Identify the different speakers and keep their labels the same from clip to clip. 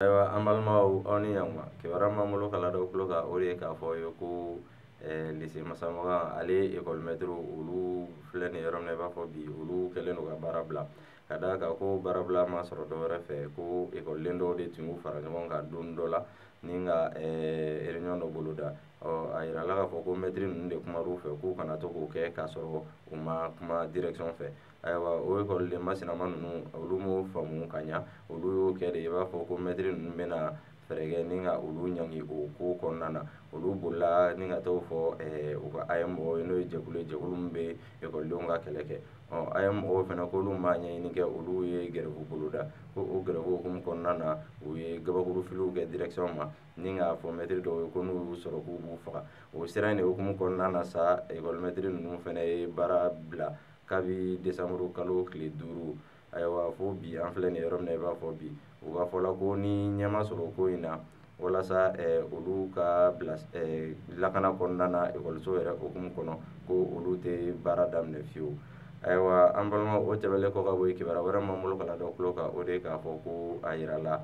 Speaker 1: Ayiwa, an balimaw, aw ni ɲankuma. Kibaruya min b'an bolo ka ladaw tulo kan, o de ye k'a fɔ ye ko lycée Masamagan ale école maître, olu filɛ nin yɔrɔ min na i b'a fɔ bi, olu kɛlen don ka baara bila, ka d'a kan ko baarabila ma sɔrɔ dɔwɛrɛ fɛ, ko ekɔliden dɔw de tun y'u fara ɲɔgɔn kan don dɔ la ni ka réunion dɔ boloda. Ɔ, a yirala k'a fɔ ko mɛtiri ninnu de kumar'u fɛ k'u kana to k'o kɛ k'a sɔrɔ u ma kuma direction fɛ. Ayiwa, o ekɔliden masinama ninnu, olu m'o faamu ka ɲa, olu y'o kɛ de i b'a fɔ ko mɛtiri ninnu bɛna fɛɛrɛ kɛ ni ka olu ɲangi. O ko kɔnɔna na, olu bolila ni ka t'o fɔ u ka AEEM mɔgɔw ye, n'o ye jɛkulu ye, jɛkulu min bɛ ekɔlidenw ka kɛlɛ kɛ. Ɔ, AEEM mɔgɔw fana k'olu m'a ɲɛɲini kɛ, olu ye grève boloda, ko o grève hukumu kɔnɔna na, u ye gabakuru filiw kɛ direction ma ni k'a fɔ mɛtiri dɔw ye ko n'u y'u sɔrɔ, k'u b'u faga. O sira in de hukumu kɔnɔna na sa, ekɔli mɛtiri ninnu fana ye baara bila kabi desanburu kalo tile 5. Ayiwa, fo bi, an filɛ nin yɔrɔ min na i b'a fɔ bi, u ka fɔ la ko ni ɲɛ ma sɔrɔ ko in na, walasa olu ka bila lakana kɔnɔna na ekɔliso yɛrɛ hukumu kɔnɔ, ko olu tɛ baara daminɛ fiyewu. Ayiwa, an balimaw, o tɛmɛnen kɔ ka bɔ yen, kibaruya wɛrɛ m'an bolo ka ladaw tulo kan, o de ye k'a fɔ ko a yirala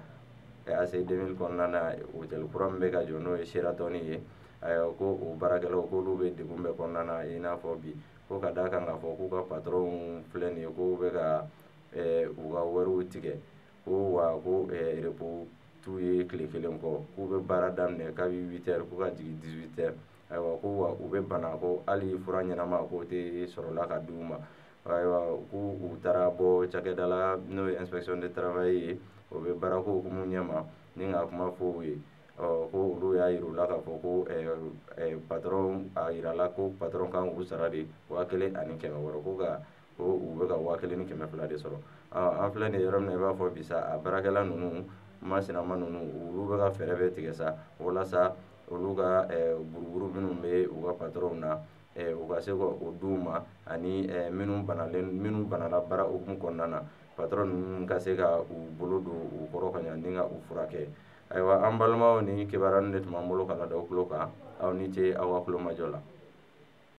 Speaker 1: AC 2000 kɔnɔna na, hôtel kura min bɛ ka jɔ, n'o ye Sheraton ye. Ayiwa, ko o baarakɛlaw, k'olu bɛ degun bɛɛ kɔnɔna na i n'a fɔ bi, ko ka d'a kan k'a fɔ k'u ka patron filɛ nin ye, k'u bɛ ka u ka wariw tigɛ, ko wa ko repos t'u ye tile kelen kɔ, k'u bɛ baara daminɛ kabi 8 heures ko ka jigin 18 heures. Ayiwa, ko wa u bɛ bana, ko hali fura ɲɛnama k'o tɛ sɔrɔla ka d'u ma. Ayiwa, k'u u taara bɔ cakɛda la, n'o ye inspection de travail ye, o bɛ baarako hukumu ɲɛma ni ka kuma fɔ u ye. Ɔ, ko olu y'a yir'u la k'a fɔ ko patron, a yirala ko patron kan k'u sara de 1600, ko ka ko u bɛ ka 1200 de sɔrɔ. An filɛ nin yɔrɔ min na i b'a fɔ bi sa, a baarakɛla ninnu masinama ninnu, olu bɛ ka fɛɛrɛ bɛɛ tigɛ sa walasa olu ka buruburu minnu bɛ u ka patronw na, u ka se ka o d'u ma, ani minnu banalen, minnu banala baara hukumu kɔnɔna na, patron ninnu ka se ka u bolo don u kɔrɔ ka ɲa ni ka u furakɛ. Ayiwa, an balimaw, ni kibaruya de tun b'an bolo ka ladaw tulo kan. Aw ni ce aw ka tulomajɔ la.